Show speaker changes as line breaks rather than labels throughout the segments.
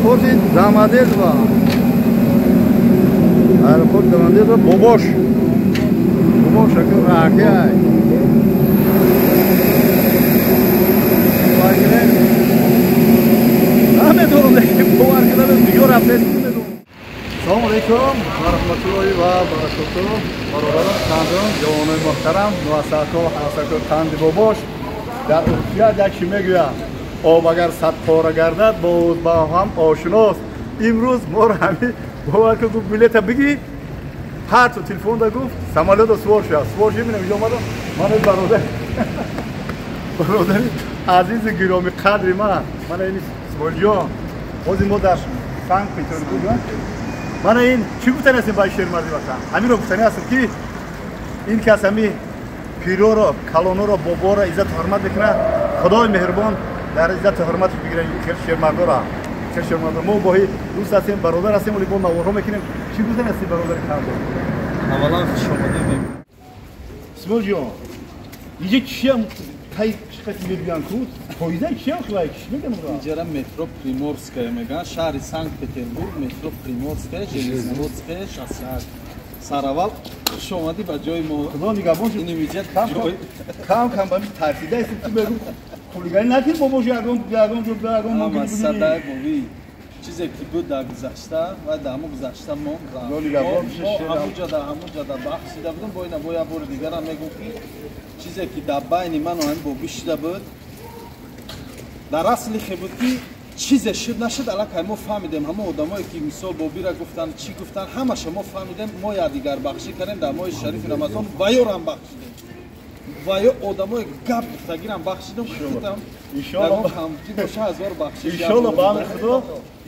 Аэропорти Домодедово. Аэропорт Домодедово бобош. Бобош ака раҳакай. Намедонам, лекин бовар кардам, куҷо рафтед намедонам. Салом алейкум ва раҳматуллоҳи ва баракотуҳ. Бародарон, қандон, ҷавонони муҳтарам, муассасаҳо, ҳавасакор қанди бобош дар урфият як чӣ мегӯяд: об агар садпора гардад, боз ба ҳам ошиност. Имрӯз моро ҳамин бовар кун гуфт билета бигир, ҳарчо телефонда гуфт самолётро сувор шуд. Сувор шуд, бинам инҷо омадам. Ман бародари азизи гиромӣ қадри ман, мана ин Исмоилҷон, ҳозир мо дар Санкт-Петербург. Мана ин чӣ гуфтани ҳастем ба шермарди ватан? Ҳаминро гуфтани ҳастем ки ин кас ҳами пироро, калоноро, боборо иззату ҳурмат мекунад. Худои меҳрубон дар иззату ҳурматаш бигирад хел шермардора. Хел шермардор. Мо боҳи дӯст ҳастем, бародар ҳастем, вале бо наворҳо мекунем. Чӣ гуфтани ҳастем бародари қандон?
Аввалан хуш омадед.
Исмоилҷон, инҷа чиам тай чиқати мегӯянд ку? Поиза чиам хилай чӣ мегӯянд?
Инҷара метро Приморская мегӯянд, шаҳри Санкт-Петербург, метро Приморская, Железноводская, 61. Сараввал хуш омадӣ ба ҷои мо.
Худо нигаҳбон шуд.
Инамиҷа
кам кам ба тарсида ҳастем, ту мегӯ хулиганӣ накунӣ бобош ягон ягон ҷо ягон
ҳама садай бовӣ. Чизе ки буд дар гузашта ва дар ҳамон гузашта монд. Ҳамунҷа дар бахшида будем, бо ина бо як бори дигарам мегӯм ки чизе ки дар байни ману ҳамин бобӣ шида буд, дар асли хе буд ки чизе шуд нашуд, аллакай мо фаҳмидем. Ҳамон одамое ки мисол бобира гуфтанд, чӣ гуфтанд, ҳамаша мо фаҳмидем. Мо якдигар бахшӣ кардем дар моҳи шарифи Рамазон, ва ёрам бахшидем, ва ё одамое гап гуфтагирам бахшидем.
Иншолло ба амри Худо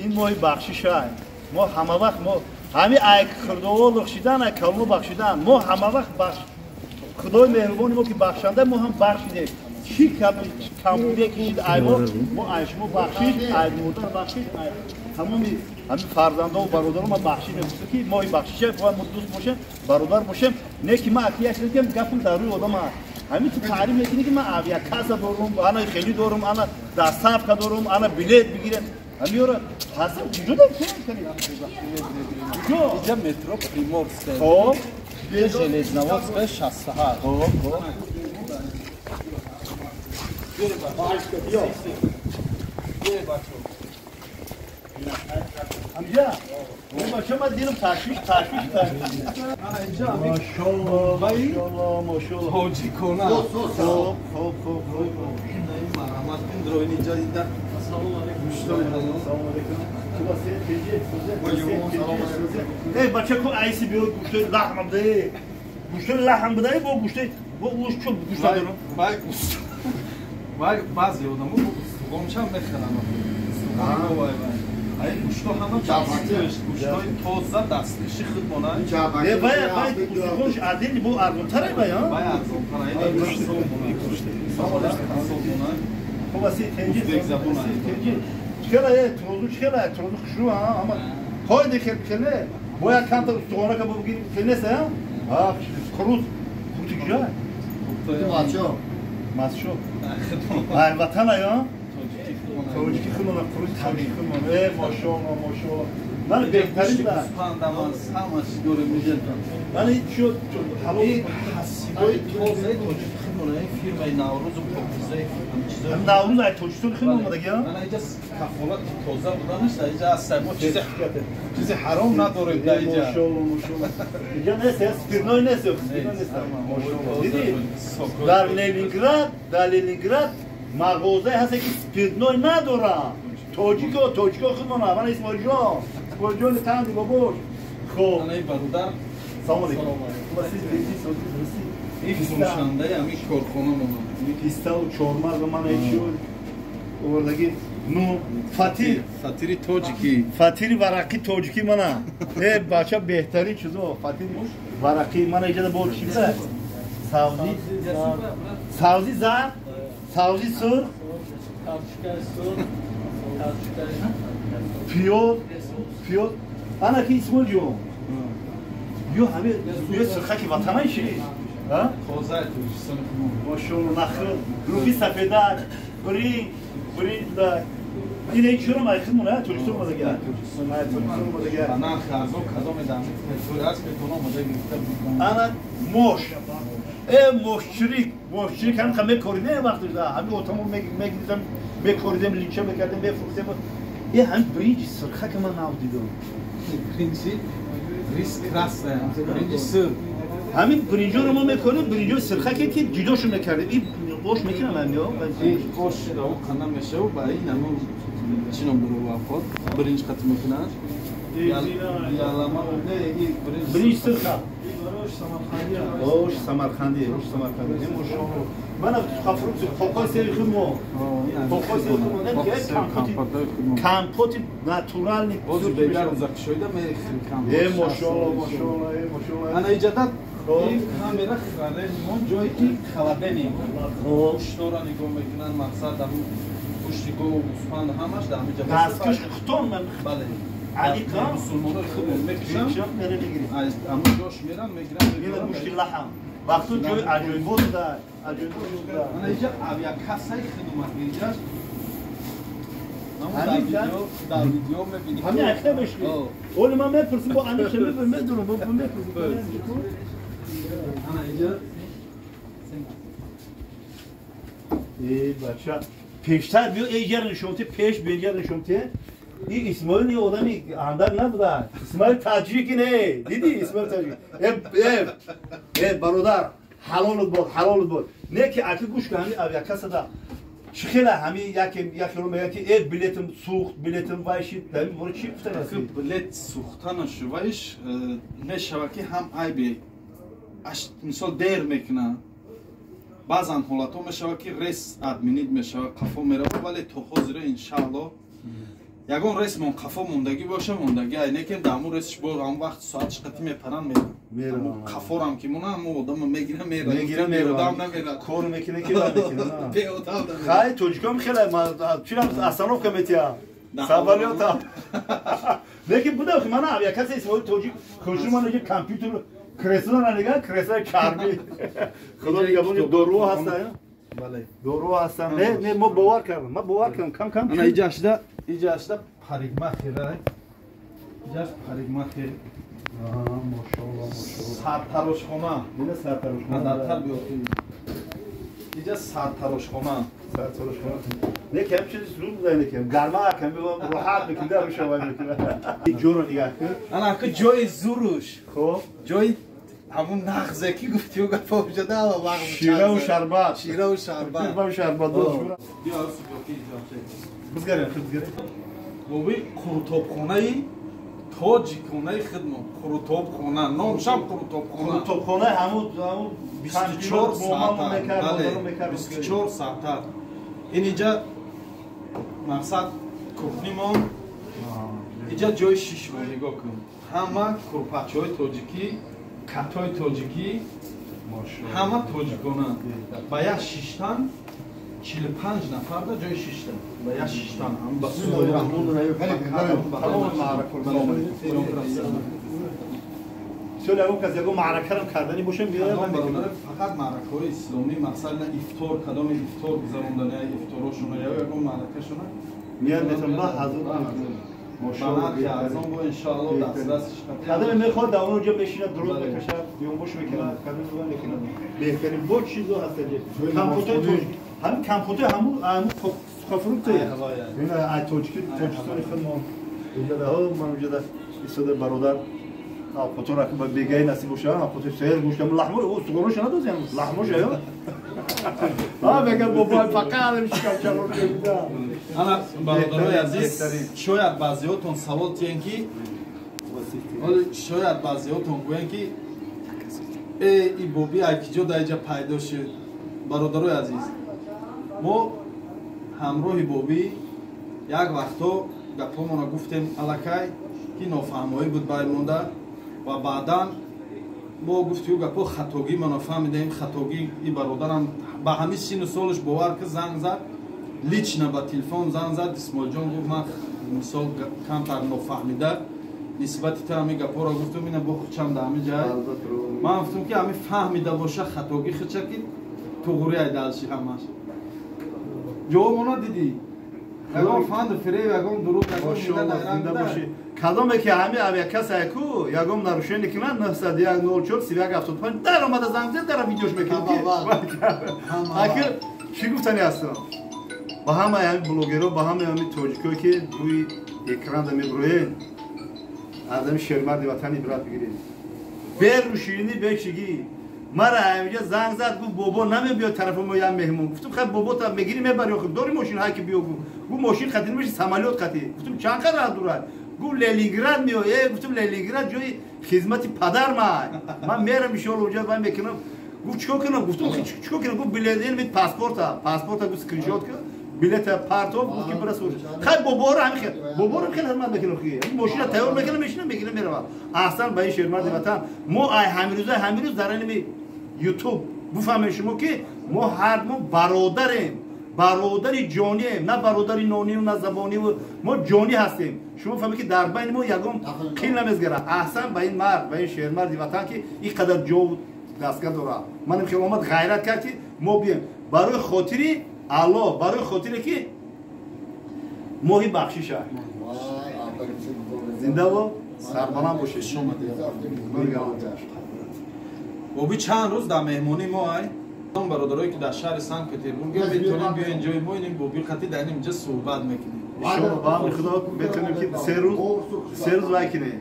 ин моҳи бахшишай. Мо ҳама вақт мо ҳами ай хурдово лухшидан, ай калоно бахшидан, мо ҳама вақт бахш Худои меҳрубони мо ки бахшанда, мо ҳам бахшидем. Чӣ камбудие ки шид ай мо, мо ай шумо бахшиш, ай модар бахшиш, ай тамоми ҳамин фарзандову бародарон ма бахшиш мепурсем ки моҳи бахшиша бояд мо дӯст бошем, бародар бошем. Не ки ман аки як чиз гӯям, гапам дар рӯи одам аст. Ҳамин ту таъриф мекунӣ ки ман авиакасса дорум, ана хелӣ дорум, ана доставка дорум, ана билет бигирем. Ҳамиёра ҳастам куҷо дорӣ? Куҷо?
Инҷа метро Приморская.
Хоб.
Железноводская 68.
Хоб, хоб. Ҳамҷа, бача ман дилам ташвиш, ташвиш, ташвиш. Машалло, машалло, машалло.
Тоҷикона.
Хоб, хоб, хоб, хоб.
Марҳамат кун, дроин инҷа дида. Ассалому алайкум.
Ассалому алайкум. Эй, бача ку айси биё гӯшти лаҳм буда. Гӯшти лаҳм буда, бо гӯшти, бо гӯшт чун гӯшт надорам.
Вай, вай, баъзе одамо устухончам мехаранд. Устухон вай вай. Ай гӯшто ҳама дастиш, гӯштои тоза дасткаши худмона.
Э вай, вай устухонш адели бо арзонтар вай, ҳа?
Вай арзонтар, ай гӯшти. Сомона.
Хоб аси тенҷи, тенҷи. Чхела е, трозу чхела, трозу хушру, ҳа, ама қойди хел хеле. Бояд камта устухона ка бигирим, хел нест, ҳа? Ҳа, хурус. Хурути куҷо?
Масшо.
Масшо. Ай ватан ай, ҳа? Тоҷики худмона, хурути тоҷики худмона. Э, машоалло, машоалло. Ман беҳтарин да.
Пандамас, ҳама чиз дорем инҷа.
Ман ин чӣ ҳалол
ҳасибои тозаи тоҷики худмона, ин фирмаи Наврӯзу Покизаи чизо.
Наврӯз ай Тоҷикистон худмон омадаги, ҳа?
Ман инҷа кафолати тоза буданаш дар инҷа аст. Мо чизи ҳаром надорем дар инҷа.
Машоалло, машоалло. Инҷа нест, спиртной нест, спиртной нест. Машоалло. Диди? Дар Ленинград, дар Ленинград мағозае ҳаст ки спиртной надорад. Тоҷико, тоҷико худмона. Ман Исмоилҷон, Исмоилҷони қанди бобош. Хоб.
Ана ин бародар.
Салом алейкум.
Ин фурӯшандаи ҳамин корхона монад.
Пиставу чормағз ва мана чӣ овардаги. Ну, фатир.
Фатири тоҷикӣ.
Фатири варақи тоҷикӣ мана. Э, бача беҳтарин чизо, фатири варақи мана иҷода бо чӣ буда? Савзи, савзи зард, савзи сурх, пиёз, пиёз. Ана ки Исмоилҷон. Ё ҳами ё сурхаки ватанай ши? Ҳа?
Тозаи Тоҷикистони худмон.
Машоалло, нахӯд, рӯби сафедак, биринҷ, биринҷ будак. Ин чиро майхимон Тоҷикистон омадага. Тоҷикистон омадага.
Нарх арзон кадоме дар территория аст метавона омада гирифта.
Ана мош. Мошчирик, мошчирик ҳам ха мекоридем вақти ҳами отамо мегирифтам, мекоридем, линча мекардем, мефурӯхтем. Ҳами бринҷи сирха ки ман нав дидам.
Бринҷи рис красная, бринҷи сир.
Ҳамин бринҷоро мо мекоридем, бринҷои сирха ки ҷудошо мекардем. Ин ош мекунам ҳами ё?
Ош раву қана мешаву ба ин ҳамун чӣ ном дорад вақот? Бринҷ қатӣ мекунанд. Ялама не, ин
бринҷ сирха. Ош самарқандӣ, ош самарқандӣ. Мана хафрукс қоқои сери хумо. Қоқои сери хумо, не ки компоти натуральный.
Боз бегар закшоида мехӯрем компот.
Мошалло, мошалло, мошалло.
Ана иҷадат ин камера хранение ҷое ки холодильник. Гӯштора нигоҳ мекунанд, мақсад дар гӯшти гов, гӯсфанд ҳамаш дар ҳамин ҷо.
Дасткаш хутон ман.
Бале.
Алиқа
мусулмонои худмон мекушанд, аммо ҷош меран, мегиранд,
мегиранд гӯшти лаҳм. Вақту ҷои аҷоибот буда, аҷоибот буда.
Ана инҷа авиакассаи хидмат инҷаш. Дар видео мебинӣ.
Ҳамин акта мешки. Оли ман мепурсам, бо аниқ медонам, бо мепурсам.
Ана инҷа.
Бача, пештар биё, ҷар нишонти, пеш беҷар нишонти. Ин Исмоил як одами андак набуда. Исмоил таҷики не. Диди Исмоил таҷик. Бародар, ҳалолут бод, ҳалолут бод. Не ки аки гӯш кун, ҳами авиакассада. Чӣ хела ҳами якеро мегӯяд ки билетам сӯхт, билетам вай шид. Дар ин бора чӣ гуфтан аст?
Билет сӯхтанашу вайш мешавад ки ҳам айбе. Мисол дер мекунад. Баъзан ҳолатҳо мешавад ки рейс админид мешавад, қафо меравад, вале то ҳозира иншаалло ягон рейсмон қафо мондагӣ боша, мондагӣ ай некем дар ҳамун рейсш бо ҳамун вақт соат чиқати мепаранд, мераванд. Қафорам ки мона ҳамун одама мегирам, меравад.
Мегирам, меравад.
Намерад.
Кор мекунад ки намекунад.
Беодам намерад.
Хай, тоҷикам хеле чирам остановка метиҳам. Самолётам. Лекин буда ки мана авиакасса Исмоил тоҷик хушрӯ мана ки компютер кресло нигоҳ, креслои чармӣ. Худо нигаҳбони дору ҳастанд.
Бале.
Дору ҳастанд. Не, не, мо бовар кардам. Ман бовар кардам. Кам кам.
Ана иҷашда парикмахер, иҷаш парикмахер.
Мошалло, мошалло.
Сартарошхона.
Ина сартарошхона.
Назартар биё. Иҷа сартарошхона.
Сартарошхона. Не кам чиз зуд буда, не кам. Гарма кам роҳат мекунад, дар шавай мекунад. Ҷоро нигоҳ кун.
Ана ку ҷои зуруш.
Хоб.
Ҷои ҳамун нағзе ки гуфтиу гапо шуда ва вақт
шираву шарбат.
Шираву шарбат.
Шираву шарбат.
Биё субёки иҷа.
Бизгарем, бизгарем.
Боби қурутобхонаи тоҷиконаи хидмат. Қурутобхона, номшам қурутобхона.
Қурутобхона ҳамун
24 соата. Бале, 24 соата. Ин иҷа мақсад кухнимон. Иҷа ҷои шишмо нигоҳ кун. Ҳама курпачаҳои тоҷикӣ, катои тоҷикӣ, ҳама тоҷикона. Ба як шиштан 45 нафарда ҷои шиштан. Ба як шиштан.
Бисёр ягон кас ягон маъракарам кардани бошем биёям.
Фақат маъракаҳои исломӣ, мақсад на ифтор, кадоми ифтор гузарондани, ифторошона ё ягон маъракашона
меяд метавон ба ҳазур.
Арзон бо иншаалло дастрасиш.
Кадоме мехоҳад дар он ҷо мешинад, дуруст мекашад, ёнбош мекунад, кадоме мекунад. Беҳтарин бо чизо ҳаст ҷо. Компотои тоҷик. Ҳамин компотои ҳамун сухофрукте. Ин ай тоҷики Тоҷикистони худмон. Инҷа ман инҷа истода бародар Апотора ки ба бегаи насиб боша, апотор сер гӯштам лаҳмо, о суғоноша надозем, лаҳмоша ё. Мегӯяд бобой фақат ҳамин шикамчаро мебида.
Ана бародарои азиз, шояд баъзеҳотон савол тиҳен ки шояд баъзеҳотон гӯянд ки и боби ай киҷо дар иҷа пайдо шуд. Бародарои азиз, мо ҳамроҳи бобӣ як вақтҳо гапҳомонро гуфтем аллакай ки нофаҳмоӣ буд баймонда ва баъдан мо гуфтию гапҳо хатогӣ мано фаҳмидаем. Хатогӣ и бародарам ба ҳамин сину солаш бовар ки занг зад, лично ба телефон занг зад. Исмоилҷон гуфт ман мисол камтар нофаҳмида нисбати ту ҳамин гапҳоро гуфтум, ина бо хучам дар ҳамин ҷай. Ман гуфтум ки ҳамин фаҳмида боша хатогӣ хуча ки туғурӣ ай далши ҳамаш. Ҷавобона дидӣ? Ягон фанду фиреб, ягон дурӯғ, ягон
зинда бошӣ. Кадоме ки ҳами авиакасса ку ягон нарушение кунад 901 04 31 75 дар омада занг зад, дара видеош мекунад. Аки чӣ гуфтани ҳастам? Ба ҳамаи ҳами блогерҳо, ба ҳамаи ҳами тоҷикое ки рӯи экранда мебуроен, аз ҳами шермарди ватан ибрат бигиред. Берӯширинӣ, бечигӣ. Мара ҳаминҷа занг зад, гуфт бобо намебиёд тарафи мо як меҳмон. Гуфтум хай бобо та мегирӣ мебарӣ, охир дори мошин ҳай ки биё. Гуфт гуфт мошин хати намеши, самолёт хати. Гуфтум чанд қадр раҳ дурад? Гуфт Ленинград меояд. Гуфтум Ленинград ҷои хизмати падар май. Ман мерам иншоалло уҷа вай мекунам. Гуфт чикор кунам? Гуфтум чикор кунам? Гуфт билет ин паспорта, паспорта гуфт скриншот кун. Билета партов, гуфт ки бирас. Хай боборо ҳамин хел, боборо хел ҳурмат мекунам, хи мошина тайёр мекунам, мешинам, мегирам, меравам. Аҳсан ба ин шермарди ватан. Мо ай ҳамирӯза ҳамирӯз дар инми ютуб буфаҳмем шумо ки мо ҳар мо бародарем, бародари ҷонием, на бародари нониву на забониву, мо ҷонӣ ҳастем. Шумо фаҳмед ки дар байни мо ягон қил намезгара. Аҳсан ба ин мард, ба ин шермарди ватан ки ин қадар ҷову дастгоҳ дорад. Манам хел омад ғайрат кард ки мо бием барои хотири Аллоҳ, барои хотире ки моҳи бахшиша. Зинда бо, сарбаланд бошед.
Боби чанд рӯз дар меҳмонӣ мо ай бародарое ки дар шаҳри Санкт Петербург метавонем биёен ҷои мо, инем боби қати дар инҷа суҳбат мекунем.
Иншоалло ба амри Худо метавонем ки 3 рӯз вай кунем.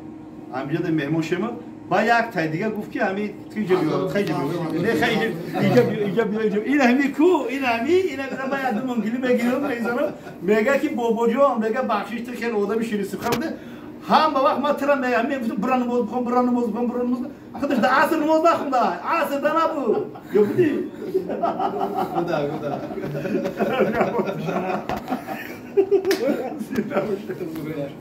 Ҳаминҷа меҳмон шема. Ба як тай дига гуфт ки ҳами инҷа биё, хай инҷа биё, не, хай инҷа биё, инҷа биё, инҷа ин ҳами ку, ин ҳами, ин ҳами ба як ду мумкини мегирам, мезанам, мега ки бобоҷон, мега бахшиш, ту хеле одами ширинсухан буде. Ҳама вақт ман тира мегам, мегуфтам бира намоз бихон, бира намоз бихон, бира намоз. Худаш да аср намоз нахунда, аср да набуд. Ё будӣ?
Гуда, гуда.
Зинда бошед.